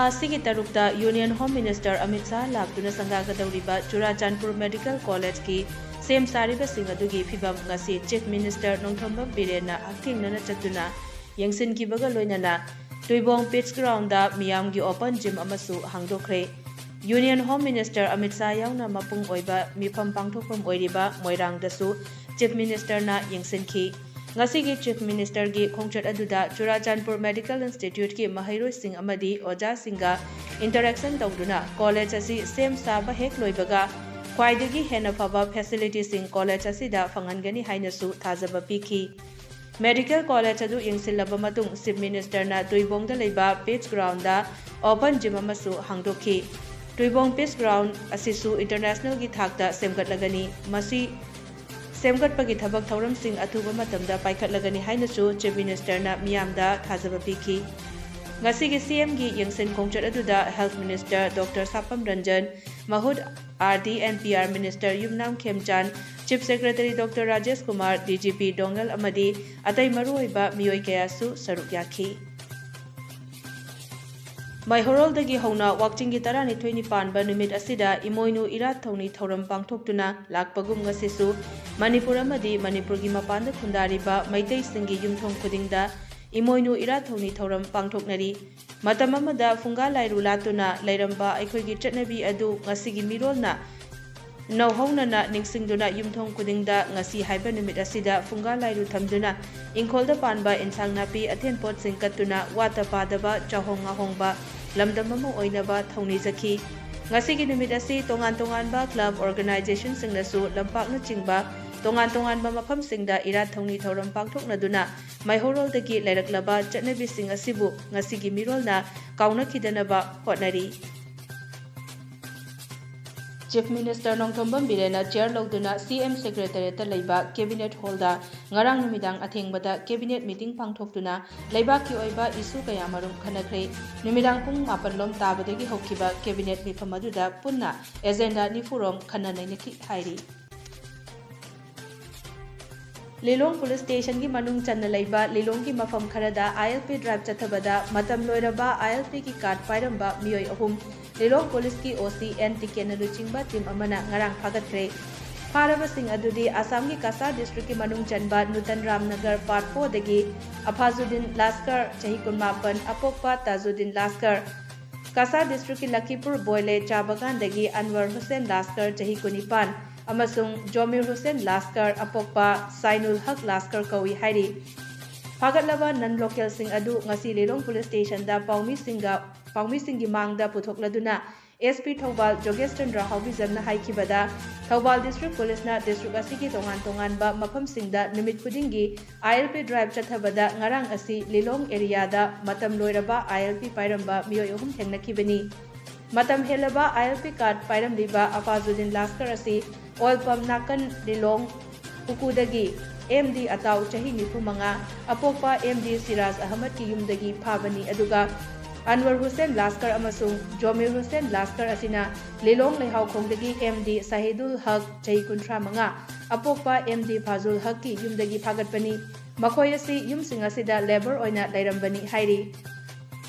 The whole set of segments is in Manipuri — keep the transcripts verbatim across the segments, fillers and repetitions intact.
ꯑꯁꯤꯒꯤ ꯇꯔꯨꯛꯇ Union Home Minister Amit Shah ꯂꯥꯛꯇꯨꯅ ꯁꯪꯒꯥꯒꯗꯧꯔꯤꯕ ꯆꯨꯔꯥꯆꯥꯟꯄꯨꯔ Medical Collegeꯀꯤ ꯁꯦꯝ ꯁꯥꯔꯤꯕꯁꯤꯡ ꯑꯗꯨꯒꯤ ꯐꯤꯕꯝ ꯉꯁꯤ Chief Minister ꯅꯣꯡꯊꯣꯝꯕꯝ ꯕꯤꯔꯦꯟꯅ ꯍꯛꯊꯦꯡꯅꯅ ꯆꯠꯇꯨꯅ ꯌꯦꯡꯁꯤꯟꯈꯤꯕꯒ ꯂꯣꯏꯅꯅ ꯇꯨꯏꯕꯣꯡ Pitch Groundꯗ ꯃꯤꯌꯥꯝꯒꯤ open gym ꯑꯃꯁꯨ ꯍꯥꯡꯗꯣꯛꯈ꯭ꯔꯦ꯫ Union Home Minister Amit Shah ꯌꯥꯎꯅ ꯃꯄꯨꯡ ꯑꯣꯏꯕ ꯃꯤꯐꯝ ꯄꯥꯡꯊꯣꯛꯐꯝ ꯑꯣꯏꯔꯤꯕ ꯃꯣꯏꯔꯥꯡꯗꯁꯨ Chief Ministerꯅ ꯌꯦꯡꯁꯤꯟꯈꯤ꯫ ꯉꯁꯤꯒꯤ Chief Ministerꯒꯤ ꯈꯣꯡꯆꯠ ꯑꯗꯨꯗ ꯆꯨꯔꯥꯆꯥꯟꯄꯨꯔ Medical Instituteꯀꯤ ꯃꯍꯩꯔꯣꯏꯁꯤꯡ ꯑꯃꯗꯤ ꯑꯣꯖꯥꯁꯤꯡꯒ interaction ꯇꯧꯗꯨꯅ college ꯑꯁꯤ ꯁꯦꯝ ꯁꯥꯕ ꯍꯦꯛ ꯂꯣꯏꯕꯒ ꯈ꯭ꯋꯥꯏꯗꯒꯤ ꯍꯦꯟꯅ ꯐꯕ facilityꯁꯤꯡ college ꯑꯁꯤꯗ ꯐꯪꯍꯟꯒꯅꯤ ꯍꯥꯏꯅꯁꯨ ꯊꯥꯖꯕ ꯄꯤꯈꯤ꯫ Medical College ꯑꯗꯨ ꯌꯦꯡꯁꯤꯜꯂꯕ ꯃꯇꯨꯡ Chief Ministerꯅ ꯇꯨꯏꯕꯣꯡꯗ ꯂꯩꯕ Pitch Groundꯗ open gym ꯑꯃꯁꯨ ꯍꯥꯡꯗꯣꯛꯈꯤ꯫ ꯇꯨꯏꯕꯣꯡ Pitch Ground ꯑꯁꯤꯁꯨ internationalꯒꯤ ꯊꯥꯛꯇ ꯁꯦꯝꯒꯠꯂꯒꯅꯤ꯫ ꯃꯁꯤ ꯁꯦꯝꯒꯠꯄꯒꯤ ꯊꯕꯛ ꯊꯧꯔꯝꯁꯤꯡ ꯑꯊꯨꯕ ꯃꯇꯝꯗ ꯄꯥꯏꯈꯠꯂꯒꯅꯤ ꯍꯥꯏꯅꯁꯨ Chief Ministerꯅ ꯃꯤꯌꯥꯝꯗ ꯊꯥꯖꯕ ꯄꯤꯈꯤ꯫ ꯉꯁꯤꯒꯤ CMꯒꯤ ꯌꯦꯡꯁꯤꯟ ꯈꯣꯡꯆꯠ ꯑꯗꯨꯗ Health Minister Doctor ꯁꯥꯄꯝ ꯔꯟꯖꯟ, ꯃꯍꯨꯠ RD and PR Minister Yumnam ꯈꯦꯝꯆꯥꯟ, Chief Secretary Doctor Rajesh Kumar, DGP ꯗꯣꯉꯦꯜ ꯑꯃꯗꯤ ꯑꯇꯩ ꯃꯔꯨꯑꯣꯏꯕ ꯃꯤꯑꯣꯏ ꯀꯌꯥꯁꯨ ꯁꯔꯨꯛ ꯌꯥꯈꯤ꯫ ꯃꯩꯍꯧꯔꯣꯜꯗꯒꯤ ꯍꯧꯅ ꯋꯥꯛꯆꯤꯡꯒꯤ ꯇꯔꯥꯅꯤꯊꯣꯏꯅꯤ ꯄꯥꯟꯕ ꯅꯨꯃꯤꯠ ꯑꯁꯤꯗ ꯏꯃꯣꯏꯅꯨ ꯏꯔꯥꯠ ꯊꯧꯅꯤ ꯊꯧꯔꯝ ꯄꯥꯡꯊꯣꯛꯇꯨꯅ ꯂꯥꯛꯄꯒꯨꯝ ꯉꯁꯤꯁꯨ ꯃꯅꯤꯄꯨꯔ ꯑꯃꯗꯤ ꯃꯅꯤꯄꯨꯔꯒꯤ ꯃꯄꯥꯟꯗ ꯈꯨꯟꯗꯥꯔꯤꯕ ꯃꯩꯇꯩꯁꯤꯡꯒꯤ ꯌꯨꯝꯊꯣꯡ ꯈꯨꯗꯤꯡꯗ ꯏꯃꯣꯏꯅꯨ ꯏꯔꯥꯠ ꯊꯧꯅꯤ ꯊꯧꯔꯝ ꯄꯥꯡꯊꯣꯛꯅꯔꯤ꯫ ꯃꯇꯝ ꯑꯃꯗ ꯐꯨꯡꯒꯥ ꯂꯥꯏꯔꯨ ꯂꯥꯠꯇꯨꯅ ꯂꯩꯔꯝꯕ ꯑꯩꯈꯣꯏꯒꯤ ꯆꯠꯅꯕꯤ ꯑꯗꯨ ꯉꯁꯤꯒꯤ ꯃꯤꯔꯣꯜꯅ ꯅꯧꯍꯧꯅꯅ ꯅꯤꯡꯁꯤꯡꯗꯨꯅ ꯌꯨꯝꯊꯣꯡ ꯈꯨꯗꯤꯡꯗ ꯉꯁꯤ ꯍꯥꯏꯕ ꯅꯨꯃꯤꯠ ꯑꯁꯤꯗ ꯐꯨꯡꯒꯥ ꯂꯥꯏꯔꯨ ꯊꯝꯗꯨꯅ ꯏꯪꯈꯣꯜꯗ ꯄꯥꯟꯕ ꯏꯟꯁꯥꯡ ꯅꯥꯄꯤ ꯑꯊꯦꯟ ꯄꯣꯠꯁꯤꯡ ꯀꯠꯇꯨꯅ ꯋꯥꯠꯇ ꯄꯥꯗꯕ ꯆꯥꯍꯣꯡ ꯉꯥꯍꯣꯡꯕ ꯂꯝꯗꯝ ꯑꯃ ꯑꯣꯏꯅꯕ ꯊꯧꯅꯤꯖꯈꯤ꯫ ꯉꯁꯤꯒꯤ ꯅꯨꯃꯤꯠ ꯑꯁꯤ ꯇꯣꯉꯥꯟ ꯇꯣꯉꯥꯟꯕ club organizationꯁꯤꯡꯅꯁꯨ ꯂꯝꯄꯥꯛꯅꯆꯤꯡꯕ ꯇꯣꯉꯥꯟ ꯇꯣꯉꯥꯟꯕ ꯃꯐꯝꯁꯤꯡꯗ ꯏꯔꯥꯠ ꯊꯧꯅꯤ ꯊꯧꯔꯝ ꯄꯥꯡꯊꯣꯛꯅꯗꯨꯅ ꯃꯩꯍꯧꯔꯣꯜꯗꯒꯤ ꯂꯩꯔꯛꯂꯕ ꯆꯠꯅꯕꯤꯁꯤꯡ ꯑꯁꯤꯕꯨ ꯉꯁꯤꯒꯤ ꯃꯤꯔꯣꯜꯅ ꯀꯥꯎꯅꯈꯤꯗꯅꯕ ꯍꯣꯠꯅꯔꯤ꯫ Chief Minister ꯅꯣꯡꯊꯣꯝꯕꯝ ꯕꯤꯔꯦꯟꯅ chair ꯂꯧꯗꯨꯅ CM Secretariatꯇ ꯂꯩꯕ Cabinet Hallꯗ ꯉꯔꯥꯡ ꯅꯨꯃꯤꯗꯥꯡ ꯑꯊꯦꯡꯕꯗ Cabinet meeting ꯄꯥꯡꯊꯣꯛꯇꯨꯅ ꯂꯩꯕꯥꯛꯀꯤ ꯑꯣꯏꯕ issue ꯀꯌꯥꯃꯔꯨꯝ ꯈꯟꯅꯈ꯭ꯔꯦ꯫ ꯅꯨꯃꯤꯗꯥꯡ ꯄꯨꯡ ꯃꯥꯄꯟ ꯂꯣꯝ ꯇꯥꯕꯗꯒꯤ ꯍꯧꯈꯤꯕ Cabinet ꯃꯤꯐꯝ ꯑꯗꯨꯗ ꯄꯨꯟꯅ agenda ꯅꯤꯐꯨ ꯔꯣꯝ ꯈꯟꯅ ꯅꯩꯅꯈꯤ ꯍꯥꯏꯔꯤ꯫ ꯂꯤꯂꯣꯡ ꯄꯨꯂꯤꯁ ꯁ꯭ꯇꯦꯁꯟꯒꯤ ꯃꯅꯨꯡ ꯆꯟꯅ ꯂꯩꯕ ꯂꯤꯂꯣꯡꯒꯤ ꯃꯐꯝ ꯈꯔꯗ ꯑꯥꯏ ꯑꯦꯜ ꯄꯤ ꯗ꯭ꯔꯥꯏꯚ ꯆꯠꯊꯕꯗ ꯃꯇꯝ ꯂꯣꯏꯔꯕ ꯑꯥꯏ ꯑꯦꯜ ꯄꯤꯒꯤ ꯀꯥꯔꯗ ꯄꯥꯏꯔꯝꯕ ꯃꯤꯑꯣꯏ ꯑꯍꯨꯝ ꯂꯤꯂꯣꯡ ꯄꯨꯂꯤꯁꯀꯤ ꯑꯣ ꯁꯤ ꯑꯦꯟ ꯇꯤꯀꯦꯟꯅ ꯂꯨꯆꯤꯡꯕ ꯇꯤꯝ ꯑꯃꯅ ꯉꯔꯥꯡ ꯐꯥꯒꯠꯈ꯭ꯔꯦ꯫ ꯐꯥꯔꯕꯁꯤꯡ ꯑꯗꯨꯗꯤ ꯑꯁꯥꯝꯒꯤ ꯀꯁꯥꯔ ꯗꯤꯁꯇ꯭ꯔꯤꯛꯀꯤ ꯃꯅꯨꯡ ꯆꯟꯕ ꯅꯨꯇꯟ ꯔꯥꯝꯅꯒꯔ ꯄꯥꯔꯠ ꯐꯣꯔꯗꯒꯤ ꯑꯐꯥꯖꯨꯗꯤꯟ ꯂꯥꯁꯀꯔ, ꯆꯍꯤ ꯀꯨꯟꯃꯥꯄꯟ, ꯑꯄꯣꯛꯄ ꯇꯥꯖꯨꯗꯤꯟ ꯂꯥꯁꯀꯔ, ꯀꯁꯥꯔ ꯗꯤꯁꯇ꯭ꯔꯤꯛꯀꯤ ꯂꯈꯤꯄꯨꯔ ꯕꯣꯏꯂꯦ ꯆꯥ ꯕꯒꯥꯟꯗꯒꯤ ꯑꯟꯋꯔ ꯍꯨꯁꯦꯟ ꯂꯥꯁꯀꯔ, ꯆꯍꯤ ꯀꯨꯟꯅꯤꯄꯥꯟ, ꯑꯃꯁꯨꯡ ꯖꯣꯃꯤꯔ ꯍꯨꯁꯦꯟ ꯂꯥꯁꯀꯔ, ꯑꯄꯣꯛꯄ ꯁꯥꯏꯅꯨꯜ ꯍꯛ ꯂꯥꯁꯀꯔ ꯀꯧꯏ ꯍꯥꯏꯔꯤ꯫ ꯐꯥꯒꯠꯂꯕ ꯅꯟ ꯂꯣꯀꯦꯜꯁꯤꯡ ꯑꯗꯨ ꯉꯁꯤ ꯂꯤꯂꯣꯡ ꯄꯨꯂꯤꯁ ꯁ꯭ꯇꯦꯁꯟꯗ ꯄꯥꯎꯃꯤꯁꯤꯡꯒ, ꯄꯥꯎꯃꯤꯁꯤꯡꯒꯤ ꯃꯥꯡꯗ ꯄꯨꯊꯣꯛꯂꯗꯨꯅ ꯑꯦꯁ ꯄꯤ ꯊꯧꯕꯥꯜ ꯖꯣꯒꯦꯁ ꯆꯟꯗ꯭ꯔ ꯍꯥꯎꯕꯤꯖꯝꯅ ꯍꯥꯏꯈꯤꯕꯗ, ꯊꯧꯕꯥꯜ ꯗꯤꯁꯇ꯭ꯔꯤꯛ ꯄꯨꯂꯤꯁꯅ ꯗꯤꯁꯇ꯭ꯔꯤꯛ ꯑꯁꯤꯒꯤ ꯇꯣꯉꯥꯟ ꯇꯣꯉꯥꯟꯕ ꯃꯐꯝꯁꯤꯡꯗ ꯅꯨꯃꯤꯠ ꯈꯨꯗꯤꯡꯒꯤ ꯑꯥꯏ ꯑꯦꯜ ꯄꯤ ꯗ꯭ꯔꯥꯏꯚ ꯆꯠꯊꯕꯗ ꯉꯔꯥꯡ ꯑꯁꯤ ꯂꯤꯂꯣꯡ ꯑꯦꯔꯤꯌꯥꯗ ꯃꯇꯝ ꯂꯣꯏꯔꯕ ꯑꯥꯏ ꯑꯦꯜ ꯄꯤ ꯄꯥꯏꯔꯝꯕ ꯃꯤꯑꯣꯏ ꯑꯍꯨꯝ ꯊꯦꯡꯅꯈꯤꯕꯅꯤ꯫ ꯃꯇꯝ ꯍꯦꯜꯂꯕ ꯑꯥꯏ ꯑꯦꯜ ꯄꯤ ꯀꯥꯔꯗ ꯄꯥꯏꯔꯝꯂꯤꯕ ꯑꯐꯥꯖꯨꯗꯤꯟ ꯂꯥꯁꯀꯔ ꯑꯁꯤ ꯑꯣꯏꯜ ꯄꯝ ꯅꯥꯀꯟ ꯂꯤꯂꯣꯡ ꯎꯀꯨꯗꯒꯤ ꯑꯦꯝ ꯗꯤ ꯑꯇꯥꯎ ꯆꯍꯤ ꯅꯤꯐꯨ ꯃꯉꯥ, ꯑꯄꯣꯛꯄ ꯑꯦꯝ ꯗꯤ ꯁꯤꯔꯥꯖ ꯑꯍꯃꯗꯀꯤ ꯌꯨꯝꯗꯒꯤ ꯐꯥꯕꯅꯤ, ꯑꯗꯨꯒ ꯑꯟꯋꯔ ꯍꯨꯁꯦꯟ ꯂꯥꯁꯀꯔ ꯑꯃꯁꯨꯡ ꯖꯣꯃꯤꯔ ꯍꯨꯁꯦꯟ ꯂꯥꯁꯀꯔ ꯑꯁꯤꯅ ꯂꯤꯂꯣꯡ ꯂꯩꯍꯥꯎꯈꯣꯡꯗꯒꯤ ꯑꯦꯝ ꯗꯤ ꯁꯥꯍꯤꯗꯨꯜ ꯍꯛ, ꯆꯍꯤ ꯀꯨꯟꯊ꯭ꯔꯥ ꯃꯉꯥ, ꯑꯄꯣꯛꯄ ꯑꯦꯝ ꯗꯤ ꯐꯥꯖꯨꯜ ꯍꯛꯀꯤ ꯌꯨꯝꯗꯒꯤ ꯐꯥꯒꯠꯄꯅꯤ꯫ ꯃꯈꯣꯏ ꯑꯁꯤ ꯌꯨꯝꯁꯤꯡ ꯑꯁꯤꯗ ꯂꯦꯕꯔ ꯑꯣꯏꯅ ꯂꯩꯔꯝꯕꯅꯤ ꯍꯥꯏꯔꯤ꯫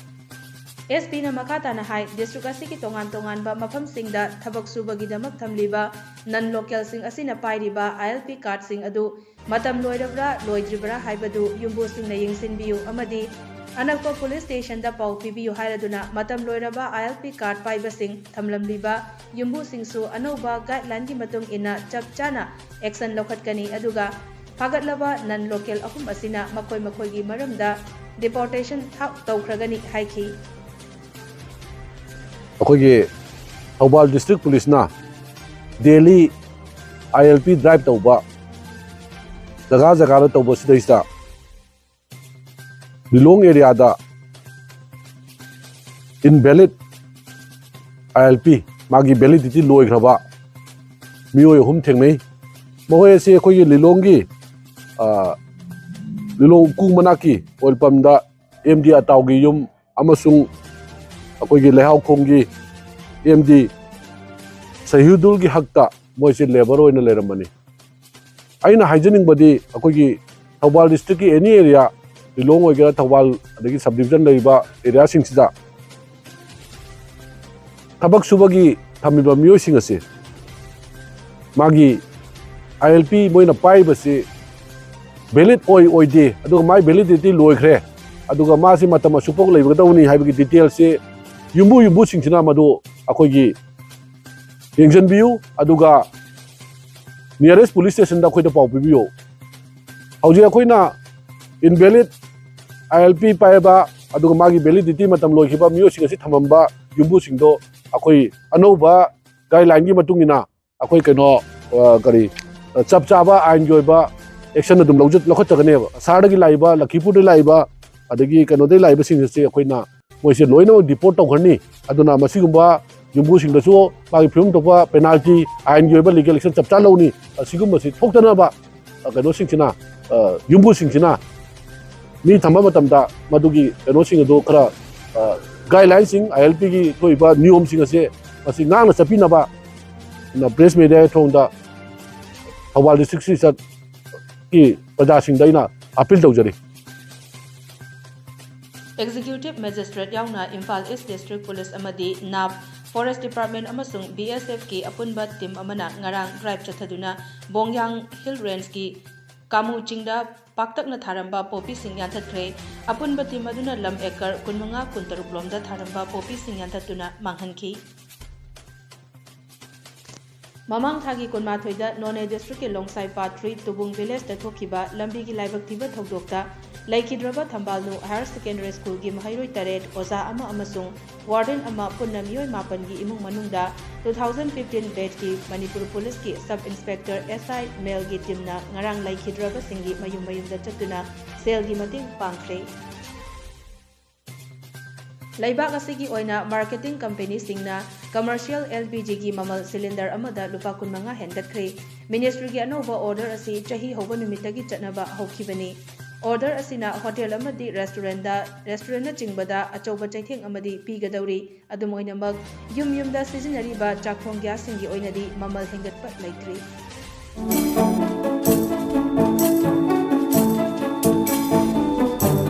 ꯑꯦꯁ ꯄꯤꯅ ꯃꯈꯥ ꯇꯥꯅ ꯍꯥꯏ, ꯗꯤꯁꯇ꯭ꯔꯤꯛ ꯑꯁꯤꯒꯤ ꯇꯣꯉꯥꯟ ꯇꯣꯉꯥꯟꯕ ꯃꯐꯝꯁꯤꯡꯗ ꯊꯕꯛ ꯁꯨꯕꯒꯤꯗꯃꯛ ꯊꯝꯂꯤꯕ ꯅꯟ ꯂꯣꯀꯦꯜꯁꯤꯡ ꯑꯁꯤꯅ ꯄꯥꯏꯔꯤꯕ ꯑꯥꯏ ꯑꯦꯜ ꯄꯤ ꯀꯥꯔꯗꯁꯤꯡ ꯑꯗꯨ ꯃꯇꯝ ꯂꯣꯏꯔꯕ꯭ꯔꯥ ꯂꯣꯏꯗ꯭ꯔꯤꯕ꯭ꯔꯥ ꯍꯥꯏꯕꯗꯨ ꯌꯨꯝꯕꯨꯁꯤꯡꯅ ꯌꯦꯡꯁꯤꯟꯕꯤꯌꯨ ꯑꯃꯗꯤ ꯑꯅꯛꯄ ꯄꯨꯂꯤꯁ ꯁ꯭ꯇꯦꯁꯟꯗ ꯄꯥꯎ ꯄꯤꯕꯤꯌꯨ ꯍꯥꯏꯔꯗꯨꯅ ꯃꯇꯝ ꯂꯣꯏꯔꯕ ꯑꯥꯏ ꯑꯦꯜ ꯄꯤ ꯀꯥꯔꯗ ꯄꯥꯏꯕꯁꯤꯡ ꯊꯝꯂꯝꯂꯤꯕ ꯌꯨꯝꯕꯨꯁꯤꯡꯁꯨ ꯑꯅꯧꯕ ꯒꯥꯏꯗꯂꯥꯏꯟꯒꯤ ꯃꯇꯨꯡ ꯏꯟꯅ ꯆꯞ ꯆꯥꯅ ꯑꯦꯛꯁꯟ ꯂꯧꯈꯠꯀꯅꯤ, ꯑꯗꯨꯒ ꯐꯥꯒꯠꯂꯕ ꯅꯟ ꯂꯣꯀꯦꯜ ꯑꯍꯨꯝ ꯑꯁꯤꯅ ꯃꯈꯣꯏ ꯃꯈꯣꯏꯒꯤ ꯃꯔꯝꯗ ꯗꯤꯄꯣꯔꯇꯦꯁꯟ ꯊꯥ-, ꯇꯧꯈ꯭ꯔꯒꯅꯤ ꯍꯥꯏꯈꯤ꯫ ꯑꯩꯈꯣꯏꯒꯤ ꯊꯧꯕꯥꯜ ꯗꯤꯁꯇ꯭ꯔꯤꯛ ꯄꯨꯂꯤꯁꯅ ꯗꯦꯂꯤ ꯑꯥꯏ ꯑꯦꯜ ꯄꯤ ꯗ꯭ꯔꯥꯏꯚ ꯇꯧꯕ ꯖꯒꯥ ꯖꯒꯥꯗ ꯇꯧꯕꯁꯤꯗꯩꯁꯤꯗ ꯂꯤꯂꯣꯡ ꯑꯦꯔꯤꯌꯥꯗ ꯏꯟꯚꯦꯂꯤꯠ ꯑꯥꯏ ꯑꯦꯜ ꯄꯤ, ꯃꯥꯒꯤ ꯚꯦꯂꯤꯗꯤꯇꯤ ꯂꯣꯏꯈ꯭ꯔꯕ ꯃꯤꯑꯣꯏ ꯑꯍꯨꯝ ꯊꯦꯡꯅꯩ꯫ ꯃꯈꯣꯏ ꯑꯁꯤ ꯑꯩꯈꯣꯏꯒꯤ ꯂꯤꯂꯣꯡꯒꯤ, ꯑ, ꯂꯤꯂꯣꯡ ꯎꯀꯨ ꯃꯅꯥꯛꯀꯤ ꯑꯣꯏꯜ ꯄꯝꯗ ꯑꯦꯝ ꯗꯤ ꯑꯇꯥꯎꯒꯤ ꯌꯨꯝ ꯑꯃꯁꯨꯡ ꯑꯩꯈꯣꯏꯒꯤ ꯂꯩꯍꯥꯎꯈꯣꯡꯒꯤ ꯑꯦꯝ ꯗꯤ ꯁꯍꯤꯗꯨꯜꯒꯤ ꯍꯛꯇ ꯃꯣꯏꯁꯦ ꯂꯦꯕꯔ ꯑꯣꯏꯅ ꯂꯩꯔꯝꯕꯅꯤ꯫ ꯑꯩꯅ ꯍꯥꯏꯖꯅꯤꯡꯕꯗꯤ ꯑꯩꯈꯣꯏꯒꯤ ꯊꯧꯕꯥꯜ districtꯀꯤ any area, ꯂꯤꯂꯣꯡ ꯑꯣꯏꯒꯦꯔꯥ, ꯊꯧꯕꯥꯜ ꯑꯗꯒꯤ sub division ꯂꯩꯔꯤꯕ areaꯁꯤꯡꯁꯤꯗ ꯊꯕꯛ ꯁꯨꯕꯒꯤ ꯊꯝꯃꯤꯕ ꯃꯤꯑꯣꯏꯁꯤꯡ ꯑꯁꯤ ꯃꯥꯒꯤ ILP ꯃꯣꯏꯅ ꯄꯥꯏꯔꯤꯕꯁꯤ valid ꯑꯣꯏ ꯑꯣꯏꯗꯦ, ꯑꯗꯨꯒ ꯃꯥꯒꯤ validity ꯂꯣꯏꯈ꯭ꯔꯦ, ꯑꯗꯨꯒ ꯃꯥꯁꯤ ꯃꯇꯝ ꯑꯁꯨꯛꯐꯥꯎ ꯂꯩꯒꯗꯧꯕꯅꯤ ꯍꯥꯏꯕꯒꯤ detailꯁꯤ ꯌꯨꯝꯕꯨ ꯌꯨꯝꯕꯨꯁꯤꯡꯁꯤꯅ ꯃꯗꯨ ꯑꯩꯈꯣꯏꯒꯤ ꯌꯦꯡꯁꯤꯟꯕꯤꯌꯨ, ꯑꯗꯨꯒ nearest police stationꯗ ꯑꯩꯈꯣꯏꯗ ꯄꯥꯎ ꯄꯤꯕꯤꯌꯨ꯫ ꯍꯧꯖꯤꯛ ꯑꯩꯈꯣꯏꯅ invalid ILP ꯄꯥꯏꯕ, ꯑꯗꯨꯒ ꯃꯥꯒꯤ validity ꯃꯇꯝ ꯂꯣꯏꯈꯤꯕ ꯃꯤꯑꯣꯏꯁꯤꯡ ꯑꯁꯤ ꯊꯝꯃꯝꯕ ꯌꯨꯝꯕꯨꯁꯤꯡꯗꯣ ꯑꯩꯈꯣꯏ ꯑꯅꯧꯕ guidelineꯒꯤ ꯃꯇꯨꯡ ꯏꯟꯅ ꯑꯩꯈꯣꯏ ꯀꯩꯅꯣ, ꯑ, ꯀꯔꯤ, ꯑ, ꯆꯞ ꯆꯥꯕ ꯑꯥꯏꯟꯒꯤ ꯑꯣꯏꯕ action ꯑꯗꯨꯝ ꯂꯧꯖ-, ꯂꯧꯈꯠꯆꯒꯅꯦꯕ꯫ ꯁꯍꯔꯗꯒꯤ ꯂꯥꯛꯏꯕ, ꯂꯈꯤꯄꯨꯔꯗꯒꯤ ꯂꯥꯛꯏꯕ, ꯑꯗꯒꯤ ꯀꯩꯅꯣꯗꯒꯤ ꯂꯥꯛꯏꯕꯁꯤꯡ ꯑꯁꯤ ꯑꯩꯈꯣꯏꯅ ꯃꯣꯏꯁꯦ ꯂꯣꯏꯅꯃꯛ deport ꯇꯧꯈ꯭ꯔꯅꯤ꯫ ꯑꯗꯨꯅ ꯃꯁꯤꯒꯨꯝꯕ ꯌꯨꯝꯕꯨꯁꯤꯡꯗꯁꯨ ꯃꯥꯒꯤ ꯐꯤꯕꯝ ꯊꯣꯛꯄ penalty, ꯑꯥꯏꯟꯒꯤ ꯑꯣꯏꯕ legal action ꯆꯞ ꯆꯥ ꯂꯧꯅꯤ꯫ ꯑꯁꯤꯒꯨꯝꯕꯁꯤ ꯊꯣꯛꯇꯅꯕ, ꯑ, ꯀꯩꯅꯣꯁꯤꯡꯁꯤꯅ, ꯑ, ꯌꯨꯝꯕꯨꯁꯤꯡꯁꯤꯅ ꯃꯤ ꯊꯝꯕ ꯃꯇꯝꯗ ꯃꯗꯨꯒꯤ ꯀꯩꯅꯣꯁꯤꯡ ꯑꯗꯨ ꯈꯔ, ꯑ, guidelineꯁꯤꯡ, ILPꯒꯤ ꯊꯣꯛꯏꯕ ꯅꯤꯌꯣꯝꯁꯤꯡ ꯑꯁꯦ ꯃꯁꯤ ꯉꯥꯛꯅ ꯆꯠꯄꯤꯅꯕ ꯑꯩꯅ press mediaꯒꯤ ꯊꯣꯡꯗ ꯊꯧꯕꯥꯜ district ꯁꯤꯗꯒꯤ ꯄ꯭ꯔꯖꯥꯁꯤꯡꯗ ꯑꯩꯅ appeal ꯇꯧꯖꯔꯤ꯫ Executive Magistrate ꯌꯥꯎꯅ ꯏꯝꯐꯥꯜ East District Police ꯑꯃꯗꯤ NAB, Forest Department ꯑꯃꯁꯨꯡ BSFꯀꯤ ꯑꯄꯨꯟꯕ team ꯑꯃꯅ ꯉꯔꯥꯡ drive ꯆꯠꯊꯗꯨꯅ ꯕꯣꯡꯌꯥꯡ Hill Rangeꯀꯤ ꯀꯥꯃꯨ ꯆꯤꯡꯗ ꯄꯥꯛꯇꯛꯅ ꯊꯥꯔꯝꯕ ꯄꯣꯄꯤꯁꯤꯡ ꯌꯥꯟꯊꯠꯈ꯭ꯔꯦ꯫ ꯑꯄꯨꯟꯕ team ꯑꯗꯨꯅ ꯂꯝ acre ꯀꯨꯟꯃꯉꯥ ꯀꯨꯟꯇꯔꯨꯛ ꯂꯣꯝꯗ ꯊꯥꯔꯝꯕ ꯄꯣꯄꯤꯁꯤꯡ ꯌꯥꯟꯊꯠꯇꯨꯅ ꯃꯥꯡꯍꯟꯈꯤ꯫ ꯃꯃꯥꯡ ꯊꯥꯒꯤ ꯀꯨꯟꯃꯥꯊꯣꯏꯗ ꯅꯣꯅꯦ districtꯀꯤ ꯂꯣꯡꯁꯥꯏ Part three ꯇꯨꯕꯨꯡ villageꯇ ꯊꯣꯛꯈꯤꯕ ꯂꯝꯕꯤꯒꯤ ꯂꯥꯏꯕꯛ ꯊꯤꯕ ꯊꯧꯗꯣꯛꯇ ꯂꯩꯈꯤꯗ꯭ꯔꯕ ꯊꯝꯕꯥꯜꯅꯨ Higher Secondary Schoolꯒꯤ ꯃꯍꯩꯔꯣꯏ ꯇꯔꯦꯠ, ꯑꯣꯖꯥ ꯑꯃ ꯑꯃꯁꯨꯡ warden ꯑꯃ ꯄꯨꯟꯅ ꯃꯤꯑꯣꯏ ꯃꯥꯄꯟꯒꯤ ꯏꯃꯨꯡ ꯃꯅꯨꯡꯗ two thousand fifteen batchꯀꯤ Manipur policeꯀꯤ sub inspector, SI maleꯒꯤ teamꯅ ꯉꯔꯥꯡ ꯂꯩꯈꯤꯗ꯭ꯔꯕꯁꯤꯡꯒꯤ ꯃꯌꯨꯝ ꯃꯌꯨꯝꯗ ꯆꯠꯇꯨꯅ ꯁꯦꯜꯒꯤ ꯃꯇꯦꯡ ꯄꯥꯡꯈ꯭ꯔꯦ꯫ ꯂꯩꯕꯥꯛ ꯑꯁꯤꯒꯤ ꯑꯣꯏꯅ marketing companyꯁꯤꯡꯅ commercial LPGꯒꯤ ꯃꯃꯜ cylinder ꯑꯃꯗ ꯂꯨꯄꯥ ꯀꯨꯟꯃꯉꯥ ꯍꯦꯟꯒꯠꯈ꯭ꯔꯦ꯫ Ministryꯒꯤ ꯑꯅꯧꯕ order ꯑꯁꯤ ꯆꯍꯤ ꯍꯧꯕ ꯅꯨꯃꯤꯠꯇꯒꯤ ꯆꯠꯅꯕ ꯍꯧꯈꯤꯕꯅꯤ꯫ Order ꯑꯁꯤꯅ hotel ꯑꯃꯗꯤ restaurantꯗ, restaurantꯅꯆꯤꯡꯕꯗ ꯑꯆꯧꯕ ꯆꯩꯊꯦꯡ ꯑꯃꯗꯤ ꯄꯤꯒꯗꯧꯔꯤ꯫ ꯑꯗꯨꯝ ꯑꯣꯏꯅꯃꯛ, ꯌꯨꯝ ꯌꯨꯝꯗ ꯁꯤꯖꯤꯟꯅꯔꯤꯕ ꯆꯥꯛꯊꯣꯡ gasꯁꯤꯡꯒꯤ ꯑꯣꯏꯅꯗꯤ ꯃꯃꯜ ꯍꯦꯟꯒꯠꯄ ꯂꯩꯇ꯭ꯔꯤ꯫